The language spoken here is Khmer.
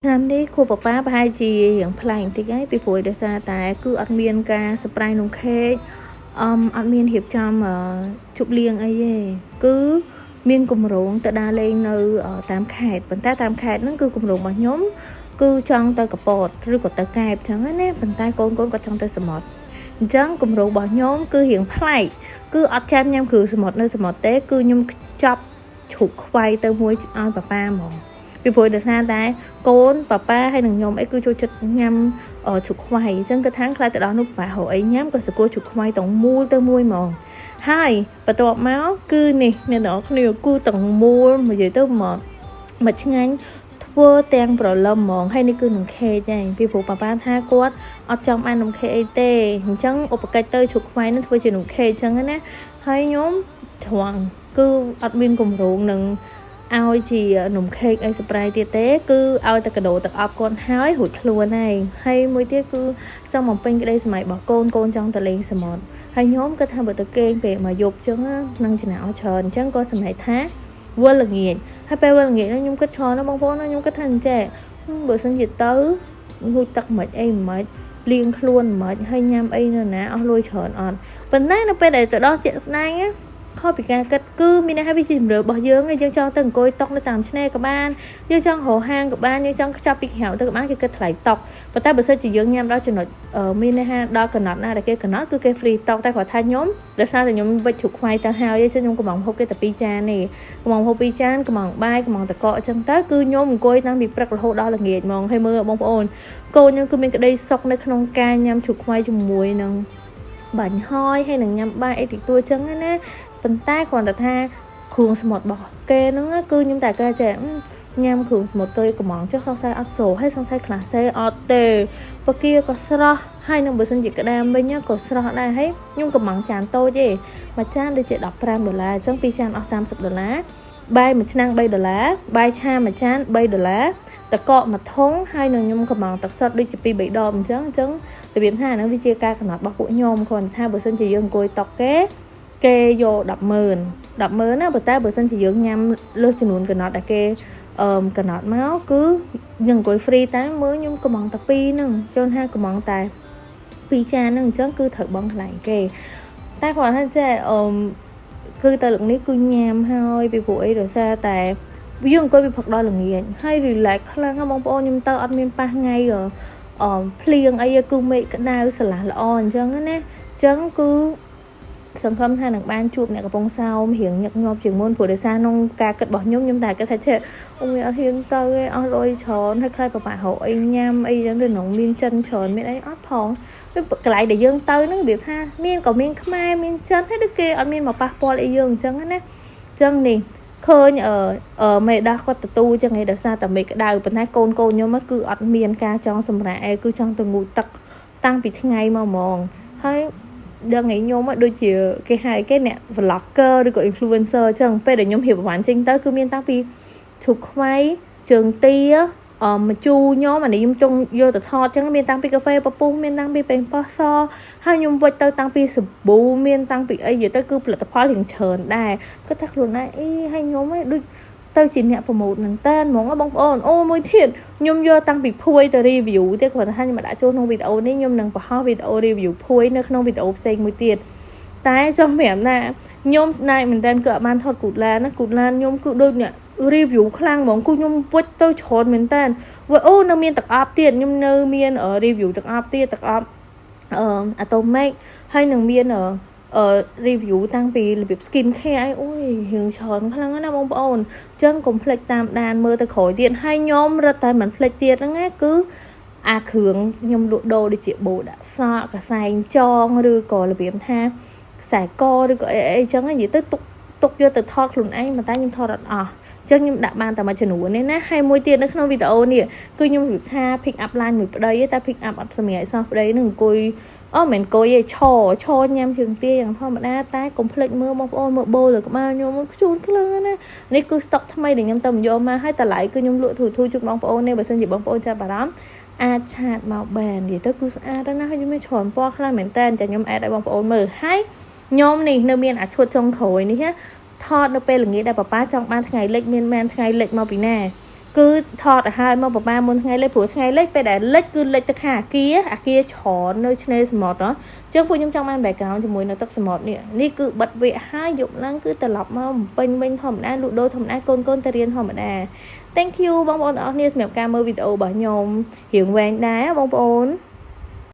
ឆ្នាំនេះខួបប៉ាប៉ាប្រហែលជារៀងប្លែកបន្តិចហើយពីព្រោះដោយសារតែគឺអត់មានការ surprise នំខេកអមអត់មានរៀបចំជប់លៀងអីទេគឺមានគម្រោងទៅដើរលេងនៅតាមខេត្តប៉ុន្តែតាមខេត្តហ្នឹងគឺគម្រោងរបស់ខ្ញុំគឺចង់ទៅកពតឬក៏ទៅកែបចឹងណាប៉ុន្តែកូនកូនគាត់ចង់ទៅសមុទ្រអញ្ចឹងគម្រោងរបស់ខ្ញុំគឺរៀងប្លែកគឺអត់ចាំញ៉ាំគ្រឿងសមុទ្រនៅសមុទ្រទេគឺខ្ញុំខ្ចប់ជ្រូកខ្វៃទៅមួយឲ្យប៉ាប៉ាហ្មងពីព្រោះដោយសារតែកូនប៉ាប៉ាហើយនឹងខ្ញុំអីគឺចូលចិត្តញ៉ាំជ្រូកខ្វៃអញ្ចឹងគឺថាខ្លាចទៅដល់នោះប៉ារកអីញ៉ាំក៏សកួរជ្រូកខ្វៃទាំងមូលទៅមួយហ្មងហើយបន្ទាប់មកគឺនេះអ្នកទាំងអស់គ្នាគឺទាំងមូលនិយាយទៅមកមកឆ្ងាញ់ធ្វើទាំងប្រលឹមហ្មងហើយនេះគឺនំខេកដែរពីព្រោះប៉ាប៉ាថាគាត់អត់ចង់បាននំខេកអីទេអញ្ចឹងឧបកិច្ចទៅជ្រូកខ្វៃនឹងធ្វើជានំខេកអញ្ចឹងណាហើយខ្ញុំត្រង់គឺអត់មានគម្រោងនឹងឲ្យជានំខេកអី surprise ទៀតទេគឺឲ្យតែកាដូទឹកអប់គាត់ហើយរួចខ្លួនហើយហើយមួយទៀតគឺចង់បំពេញក្តីសម័យរបស់កូនកូនចង់ទៅលេងសមុទ្រហើយខ្ញុំគិតថាបើទៅគេងពេលមកយប់ចឹងនឹងចំណាក់ច្រើនអញ្ចឹងក៏សម្រេចថាវិលល្ងាចហើយពេលវិលល្ងាចនោះខ្ញុំគិតច្រើនណាស់បងប្អូនខ្ញុំគិតថាអញ្ចេះបើសិនជាទៅងូតទឹកមិនអីមិនលាងខ្លួនមិនហើយញ៉ាំអីនៅណាអស់លុយច្រើនអត់ប៉ុន្តែនៅពេលដែលទៅដល់ជាក់ស្ដែងណាខុសពីការគិតគឺមានន័យថាវាជាជំរឿរបស់យើងយើងចង់ទៅអង្គុយតុនៅតាមឆ្នេរក៏បានយើងចង់រកហាងក៏បានយើងចង់ខ្ចប់ពីក្រៅទៅក៏បានគេគិតថ្លៃតុប៉ុន្តែបើសិនជាយើងញ៉ាំដល់ចំណុចមានន័យថាដល់កំណត់ណាដែលគេកំណត់គឺគេ free តុតែគាត់ថាខ្ញុំដោយសារតែខ្ញុំវិចជ្រូកខ្វៃទៅហើយអញ្ចឹងខ្ញុំកំងហូបគេតែ2ចានទេកំងហូប2ចានកំងបាយកំងតកកអញ្ចឹងទៅគឺខ្ញុំអង្គុយតាំងពីព្រឹករហូតដល់ល្ងាចហ្មងហើយមើលបងប្អូនកូនខ្ញុំគឺមានក្តីសុខនៅក្នុងការញ៉ាំជ្រូកខ្វៃជាមួយនឹងបាញ់ហយហើយនឹងញ៉ាំបាយអីតិចតួចចឹងណាប៉ុន្តែគ្រាន់តែថាគ្រឿងសមុទ្ររបស់គេហ្នឹងគឺខ្ញុំតែគេចេះញ៉ាំគ្រឿងសមុទ្រទៅកំងចុះសង្ស័យអត់សូហើយសង្ស័យខ្លះសេអត់ទេពគាក៏ស្រស់ហើយនឹងបើសិនជាក្តាមវិញក៏ស្រស់ដែរហើយខ្ញុំកំងចានតូចទេមួយចានដូចជា15ដុល្លារអញ្ចឹងពីរចានអស់30ដុល្លារបាយមួយឆ្នាំង3ដុល្លារបាយឆាមួយចាន3ដុល្លារតកកមួយធុងហើយនឹងខ្ញុំកំងទឹកសុទ្ធដូចជា2 3ដបអញ្ចឹងអញ្ចឹងរបៀបថាហ្នឹងវាជាការកំណត់របស់ពួកខ្ញុំគ្រាន់តែថាបើសិនជាយើងអង្គុយតុកគេគេយក100000 100000ណាប៉ុន្តែបើសិនជាយើងញ៉ាំលើសចំនួនកំណត់ដែលគេអឺកំណត់មកគឺយើងអង្គុយ free តែមើលខ្ញុំកំងតែ2ហ្នឹងចូលថាកំងតែ2ចានហ្នឹងអញ្ចឹងគឺត្រូវបង់ថ្លៃគេតែគាត់ថាចេះអឺគឺទៅលើកនេះគឺញ៉ាំហើយពីព្រោះអីដោយសារតែយើងអង្គុយពីព្រឹកដល់ល្ងាចហើយ relax ខ្លាំងណាស់បងប្អូនខ្ញុំទៅអត់មានប៉ះថ្ងៃអឺភ្លៀងអីគឺមេឃក្តៅស្រឡះល្អអញ្ចឹងណាអញ្ចឹងគឺសង្ឃឹមថានឹងបានជួបអ្នកកំពង់សោមរៀងញឹកញាប់ជាងមុនព្រោះដោយសារក្នុងការគិតរបស់ខ្ញុំខ្ញុំតែគិតថាចេះអូយអត់ហ៊ានទៅទេអស់លុយច្រើនហើយខ្លាចពិបាករកអីញ៉ាំអីចឹងទៅក្នុងមានចិនច្រើនមានអីអត់ផងកន្លែងដែលយើងទៅហ្នឹងរបៀបថាមានក៏មានខ្មែរមានចិនហើយដូចគេអត់មានមកប៉ះពាល់អីយើងអញ្ចឹងណាអញ្ចឹងនេះឃើញអឺមេដោះគាត់ទទួលចឹងឯងដោយសារតែមេក្តៅប៉ុន្តែកូនកូនខ្ញុំគឺអត់មានការចង់សម្រាកអីគឺចង់ទៅងូតទឹកតាំងពីថ្ងៃមកហ្មងហើយដឹងឯខ្ញុំដូចជាគេហៅគេអ្នក vlogger ឬក៏ influencer អញ្ចឹងពេលដែលខ្ញុំរៀបប្រហែលចេញទៅគឺមានតាំងពីជ្រូកខ្វៃជើងទាអមជូរខ្ញុំអានេះខ្ញុំចង់យកទៅថតអញ្ចឹងមានតាំងពីកាហ្វេពពុះមានតាំងពីប៉េងប៉ោះសហើយខ្ញុំវិចទៅតាំងពីសាប៊ូមានតាំងពីអីនិយាយទៅគឺផលិតផលរៀងច្រើនដែរគាត់ថាខ្លួនឯងអីហើយខ្ញុំឯងដូចទៅជាអ្នក promote មែនតើហ្មងបងប្អូនអូមួយទៀតខ្ញុំយកតាំងពីភួយទៅ review ទៀតគ្រាន់តែថាខ្ញុំមកដាក់ចូលក្នុងវីដេអូនេះខ្ញុំនឹងបង្ហោះវីដេអូ review ភួយនៅក្នុងវីដេអូផ្សេងមួយទៀតតែចង់ប្រាប់ណាខ្ញុំស្ដាយមែនតើគឺអត់បានថតគូតឡានណាគូតឡានខ្ញុំគឺដូចអ្នក review ខ្លាំងហ្មងគឺខ្ញុំពុជទៅច្រើនមែនតើអូនៅមានទឹកអប់ទៀតខ្ញុំនៅមាន review ទឹកអប់ទៀតទឹកអប់អឺ Atomic ហើយនឹងមានអឺ review តាំងពីរបៀប skin care អីអូយរឿងច្រើនខ្លាំងណាស់បងប្អូនអញ្ចឹងកុំភ្លេចតាមដានមើលទៅក្រោយទៀតហើយខ្ញុំរត់តែមិនភ្លេចទៀតហ្នឹងណាគឺអាគ្រឿងខ្ញុំលក់ដូរដូចជាបូដាក់សក់កសែងចងឬក៏របៀបថាខ្សែកឬក៏អីអីចឹងនិយាយទៅទុកទុកយកទៅថតខ្លួនឯងប៉ុន្តែខ្ញុំថតអត់អស់ចឹងខ្ញុំដាក់បានតែមួយចំនួនទេណាហើយមួយទៀតនៅក្នុងវីដេអូនេះគឺខ្ញុំរបៀបថា pick up line មួយប្តីតែ pick up អត់សម្រាប់សោះប្តីនឹងអង្គុយអូមិនអង្គុយទេឈរឈរញ៉ាំជើងទាយ៉ាងធម្មតាតែកុំភ្លេចមើលបងប្អូនមើលបូលើក្បាលខ្ញុំខ្ជូនខ្លាំងណានេះគឺ stock ថ្មីដែលខ្ញុំទៅយកមកហើយតម្លៃគឺខ្ញុំលក់ធូរធូរជូនបងប្អូននេះបើសិនជាបងប្អូនចាប់អារម្មណ៍អាច chat មកបាននិយាយទៅគឺស្អាតណាស់ហើយខ្ញុំមានច្រើនពណ៌ខ្លាំងមែនតើចាខ្ញុំ add ឲ្យបងប្អូនមើលហើយខ្ញុំនេះនៅមានអាឈុតចុងក្រោយនេះណាថតនៅពេលល្ងាចដែលប៉ាប៉ាចង់បានថ្ងៃលិចមានមែនថ្ងៃលិចមកពីណា គឺថតឲ្យហើយមកប្រហែលមុនថ្ងៃលិចព្រោះថ្ងៃលិចពេលដែលលិចគឺលិចទៅខាងអាគារអាគារច្រើននៅឆ្នេរសមុទ្រហ៎ចឹងពួកខ្ញុំចង់បាន background ជាមួយនៅទឹកសមុទ្រនេះនេះគឺបិទវគ្គហើយយប់ឡើងគឺត្រឡប់មកពេញវិញធម្មតាលក់ដូរធម្មតាកូនកូនទៅរៀនធម្មតា Thank you បងប្អូនទាំងអស់គ្នាសម្រាប់ការមើលវីដេអូរបស់ខ្ញុំរៀងវែងដែរបងប្អូន។